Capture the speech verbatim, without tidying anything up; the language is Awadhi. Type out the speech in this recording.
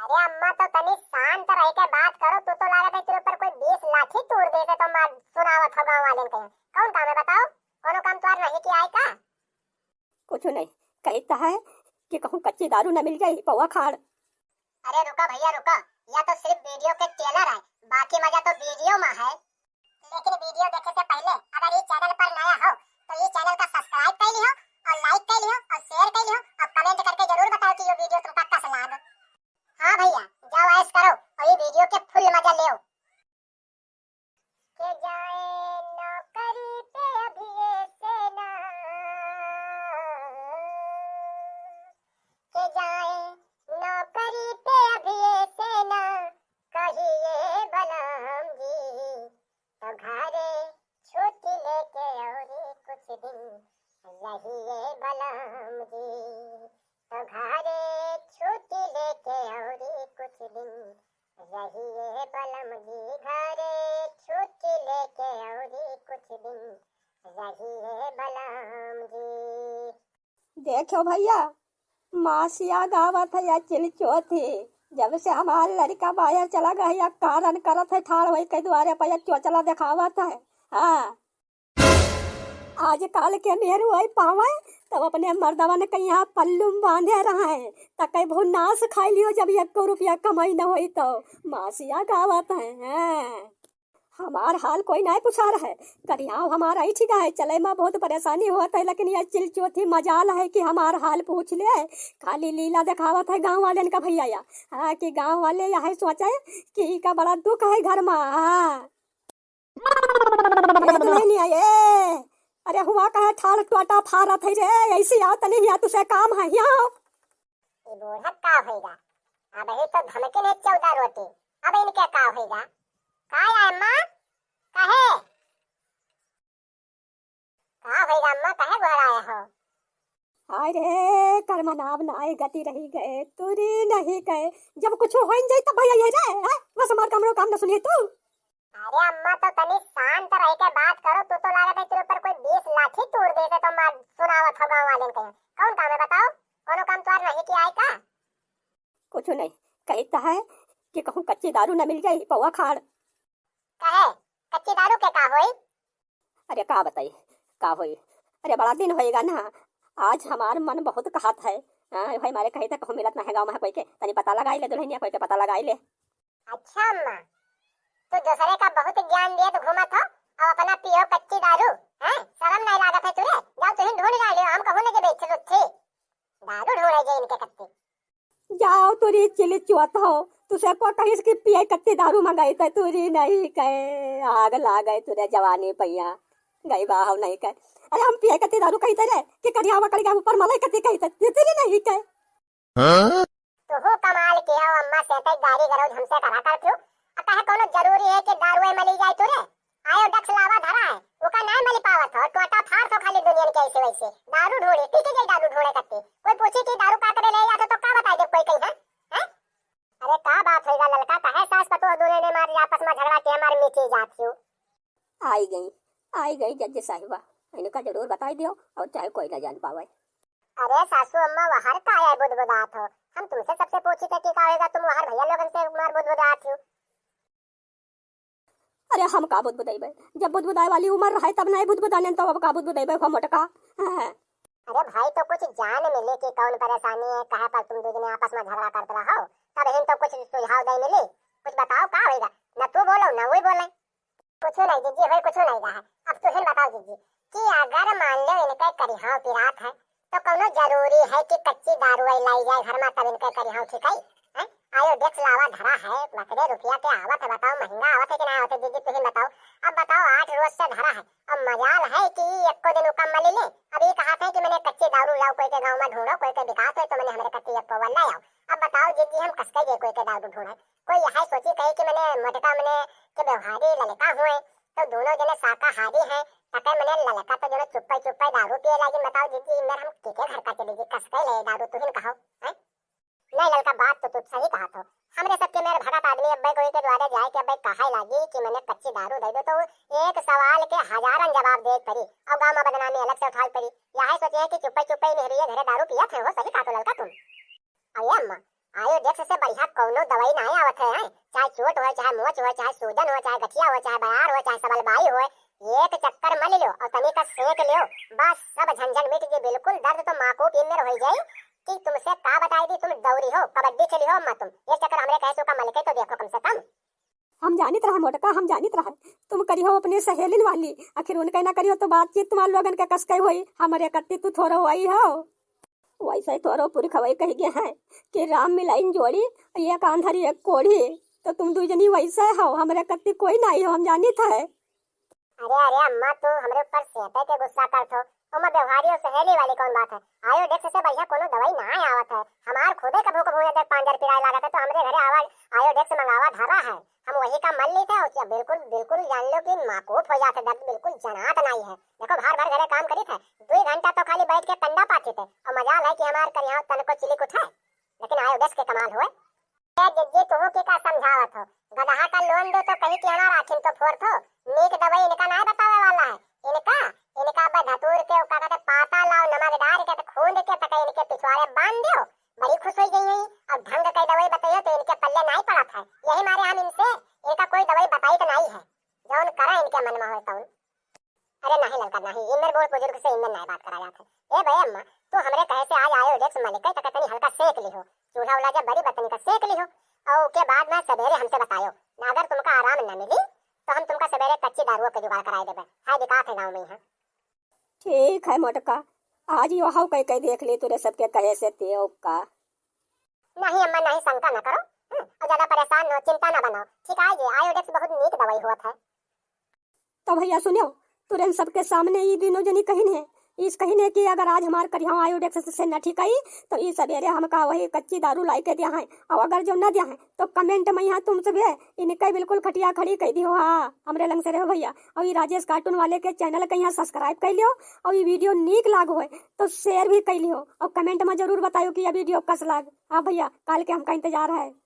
अरे अम्मा, तो तनी शांत रह के बात करो, तू तो लागत है तेरे ऊपर कोई बीस लाठी तूर देते तो मार सुनावत हो गाँव वालेन के। कौन काम है बताओ? कोनो काम तोहार नहीं किया है का? कुछ नहीं, कहता है कि कहूँ कच्ची दारू न मिल जाई, पौवा खाड़। अरे रुका भैया रुका, या तो सिर्फ वीडियो के ट्रेलर है, बाकी मजा तो वीडियो में है। लेकिन वीडियो देखे से पहले अगर ये चैनल पर नया हो तो ये चैनल का सब्सक्राइब कर लियो और लाइक कर लियो और शेयर कर लियो और कमेंट करके जरूर बताओ कि ये वीडियो तुमका कस लाग। हाँ भैया, जाओ ऐश करो और ये वीडियो के फुल मजा लेओ। के जाए नौकरी पे अभी ये से ना, के जाए नौकरी पे अभी ये से ना, कहिए बलम जी, तो घरे छुट्टी लेके औरी कुछ दिन रहिए बलम जी, तो घरे छुट्टी लेके औरी कुछ दिन रहिए बलम जी, घरे छुट्टी लेके औरी कुछ दिन रहिए बलम जी। देखो भैया, मासिया गावत है या चिलचोथी, जब से हमार लड़का बाहर चला गया, या कारण करत है, ठाड़ होई के दुआरे पर या चोचला देखावत है। हाँ, आजकल के मेहरुआई पावे, तब अपने मर्दवन के यहाँ पल्लू में बांधे रहे, त कई भू नाश खाई लियो, जब एको रुपया कमाई न होई तो। मासिया गावत है, हैं। हमार हाल कोई नाय पुछा रहे, करियाव हमार ऐठी गए, चले में बहुत परेशानी होत है, लेकिन यह चिलचोथी मजाल है कि हमार हाल पूछ ले। खाली लीला देखावत है गाँव वालेन का भैया या, हाँ, कि गाँव वाले यह सोचे कि इका बड़ा दुख है घर में, हाँ। ए दुल्हनिया, ए, अरे हुआ कहे ठाड़ टोटा फारत है रे, ऐसी आओ तनी हिया, तुसे काम है, हिया आओ। ई बूढ़ा का होइगा? अबही तो धमकी नहीं चौदह रोटी, अब इनके का होइगा? का है अम्मा? काहे? का होइगा अम्मा, काहे गोहराए हो? हाय रे, कर्म नाम नाय गति रही गए, तुरी नहीं गए। जब कुछ होइन जाई तब भैया ये रे, हैं? बस हमार कमरो काम न सुनिए तू। अरे अम्मा, तो तनी शांत रह के बात करो, तू तो लागत है तेरे ऊपर कोई बीस लाठी तूर देते तो मार सुनावत हो गाँव वालेन के। कौन काम है बताओ? कोनो काम तोहार नहीं किया है का? कुछ नहीं, कहता है कि कहूँ कच्ची दारू न मिल जाई, पौवा खाड़। काहे? कच्ची दारू के का होई? अरे का बताई, का होई? अरे बड़ा दिन होएगा ना, आज हमार मन बहुत कहत है। हाँ, भाई मारे कहीं तक कहूँ मिलत ना है गाँव में कोई के, तनी पता लगाई ले दुल्हनिया, कोई के पता लगाई ले। अच्छा अम्मा, तू दूसरे का बहुत ज्ञान देत घूमत हो और अपना पियो कच्ची दारू, हैं? शर्म नहीं लागत है तुरे? जाओ तुहिन ढूंढ ला लियो, हम कहूँ नहीं के बेच लो थे। दारू ढूंढे जे इनके कत्ती। जाओ तुरी चिली चुअत हो, तुसे को कहिस कि पिए कत्ती दारू मंगाई ते तुरी नहीं कहे, आग लागे तुरे जवानी पैया, गई बाहव नहीं कहे। अरे हम पिए कत्ती दारू कही ते रे कि करिया वकल के ऊपर मलाई कत्ती कही ते, ये तुरी नहीं कहे। हाँ? तुहू कमाल के हो अम्मा, से तई गारी गलौज हमसे करा करत हो। आ काहे कोनो जरूरी है कि दारुए मली जाए तुरे? आयो डक्स लावा धरा है, ओका नाय मली पावत हो, टोटा फाड़ तो खाली दुनियन के ऐसे वैसे। दारू ढूंढे, पी के जाई दारू ढूंढे कत्ती। कोई पूछी कि दारू का करे ले जात हो तो का बताई दे कोई कहीं, हैं? हैं? अरे का बात होइगा ललका, काहे सास पतोह दोनों ने मार आपस में झगड़ा के हमारे मीठी जात हो? आई गई, आई गई जज साहिबा, इनका जरूर बताई दियो और चाहे कोई ना जान पावे। अरे सासू अम्मा, वहार का है बुदबुदात हो? हम तुमसे सबसे पूछी थे कि का होएगा, तुम वहार भैया लोगन से मार बुदबुदात हो। अरे हम का बुदबुदाइबे, जब बुदबुदाए वाली उम्र रहे तब नहीं बुदबुदाने तो अब का बुदबुदाइबे हो मोटका। हाँ। अरे भाई, तो कुछ जान मिले कि कौन परेशानी है, कहे पर तुम दो जने आपस में झगड़ा करत रहो, तब इन तो कुछ सुझाव दे मिली, कुछ बताओ का होएगा, न तू बोलो न वही बोले। कुछ नहीं जिज्जी, होई कुछ नहीं रहा। अब तुहिन बताओ जिज्जी कि अगर मान लो इनके करिहाव पिरात है तो कौनो जरूरी है कि कच्ची दारू आई लाई जाए घर में तब इनके करिहाव ठीक है? हैं? आयो डेक्स लावा धरा है, बकरे रुपया के आवत है, बताओ महंगा आवत है कि ना आवत है जिज्जी, तुहिन बताओ। अब बताओ आठ रोज से धरा है, अब मजाल है कि एको दिन उका मली ले। अब ये कहा थे कि मैंने कच्ची दारू लाओ, कोई के गाँव में ढूंढो, कोई के बिकात हो तो मैंने हमारे कच्ची एक पौवा ले आओ। अब बताओ जिज्जी हम कसके जे कोई के दारू ढूंढे? कोई यह सोची कहे कि मने मोटका मने के व्यवहारी ललका हुए, तो दोनों जने शाकाहारी हैं, तके मने ललका तो जने चुप्पे चुप्पे दारू पिए लागिन। बताओ जिज्जी, इनर हम केके घर का चली जी, कस के ले दारू तुहिन कहो, हैं? नहीं ललका, बात तो तू सही कहा थो। हमरे सबके मेर भगत आदमी अब्बे कोई के द्वारे जाए के अब्बे कहे लागी कि मने कच्ची दारू दे दो, तो एक सवाल के हजारन जवाब दे परी और गाँव में बदनामी अलग से उठाए परी। यह सोचे है कि चुप्पे चुप्पे मेहरिए घरे दारू पिया थे हो, सही कहा थो ललका तुम। अरे अम्मा, आयोडेक्स से बढ़िया कौनो दवाई नाहीं आवत है, हैं? चाहे चोट होय, चाहे मोच होय, चाहे सूजन होय, चाहे गठिया होय, चाहे बयार होय, चाहे सबलबाई होय, एक चक्कर मल ल्यो और तनी का सेक ल्यो, बस सब झंझट मिट जाई। बिल्कुल दर्द तो माकूफ इमर होई जाई कि तुमसे का बताई दी, तुम दौड़ी हो, कबड्डी खेली हो अम्मा तुम। एक चक्कर हमरे कहे से ओका मल के तो देखो कम से कम। हम जानित रहा मोटका, हम जानित रहा। तुम करिहो अपने सहेलिन वाली, आखिर उनके ना करिहो तो बातचीत तुम्हार लोगन के कस के होई, हमरे कत्ती तू थोरो होई हो। वैसे तोरो पुरखवई कहि गए हैं कि राम मिलाइन जोड़ी, एक आंधर एक कोढ़ी। तो तुम दुइ जनी वैसे हो, हमरे कत्ती कोई नाहीं हो, हम जानित है। अरे, अरे अम्मा, तू हमरे ऊपर सेंते के गुस्सा करत हो। ओमा व्यवहारी और सहेली वाली कौन बात है? आयोडेक्स से बढ़िया कोनो दवाई नाहीं आवत है। हमार खुदे कभू कभू जब पांजर पिराए लागत है तो हमरे घरे आवा, आयोडेक्स मंगावा धरा है। हम वही का मल लीत है और क्या बिल्कुल, बिल्कुल जान लो कि माकूफ हो जात है, दर्द बिल्कुल जनात नाहीं है। देखो, भार भर घरे काम करीत है, दुइ घंटा तो खाली बैठ के कंडा पाथित है और मजाल है कि हमार करिहाव तनको चिलिक उठे, लेकिन आयोडेक्स के कमाल होए। ए जिज्जी, तुहू के का समझावत हो? गदहा का लोन दो तो कहीं कि हमार आँखिन तो फोड़त हो। नीक दवाई इनका नाहीं बतावे वाला है। इनका, इनका बे धतूर के का कहते पाता लाओ, नमक डार के तो खूंद के तक इनके पिछवाड़े बांध दियो, बड़ी खुश होई गई है। अब ढंग के दवाई बताइयो तो इनके पल्ले नाहीं पड़त है। यही मारे हम इनसे, इनका कोई दवाई बताई तो नाहीं है, जौन करे इनके मन में होए तौन। अरे नाहीं ललका नाहीं, इमर बूढ़ बुजुर्ग से इमर नाहीं बात करा जात है। ए बे अम्मा, तू हमरे कहे से आज आयोडेक्स मलिके तक तनी हल्का सेक लिहो। चूल्हा उल्हा जब बरी बा तनी का सेक लिहो। और ओके बाद में सबेरे हमसे बतायो। अगर तुमका आराम न मिली, तो हम तुमका सबेरे कच्ची दारुओ के जुगाड़ कराए देबे। है बिकात है गाँव में यहाँ। ठीक है मोटका, आज यो हाउ कह कह देख ली तोरे सबके कहे से ते ओका। नाहीं अम्मा, नाहीं, शंका न करो। हम्म, और ज्यादा परेशान न हो, चिंता न बनाओ। ठीक आए जे, आयोडेक्स बहुत नीक दवाई होत है। तो भैया सुनियो, तुरंत सबके सामने ई दुनों जनी कहिन है, ईस कहिन है कि अगर आज हमार करिहाव आयोडेक्स से न ठीक आई, तो ई सबेरे हमका वही कच्ची दारू लाई के दिया है, और अगर जो न दिया है, तो comment में यहाँ तुम सब है, इनके बिल्कुल खटिया खड़ी कह दियो। हाँ, हमरे लंग से रहो भैया, और ई राजेश cartoon वाले के channel के यहाँ subscribe कर लियो, और ई video नीक लाग होए, तो share भी कर लियो, और comment में जरूर बतायो कि यह video कस लाग। हाँ भैया, काल के हमका इंतजार है।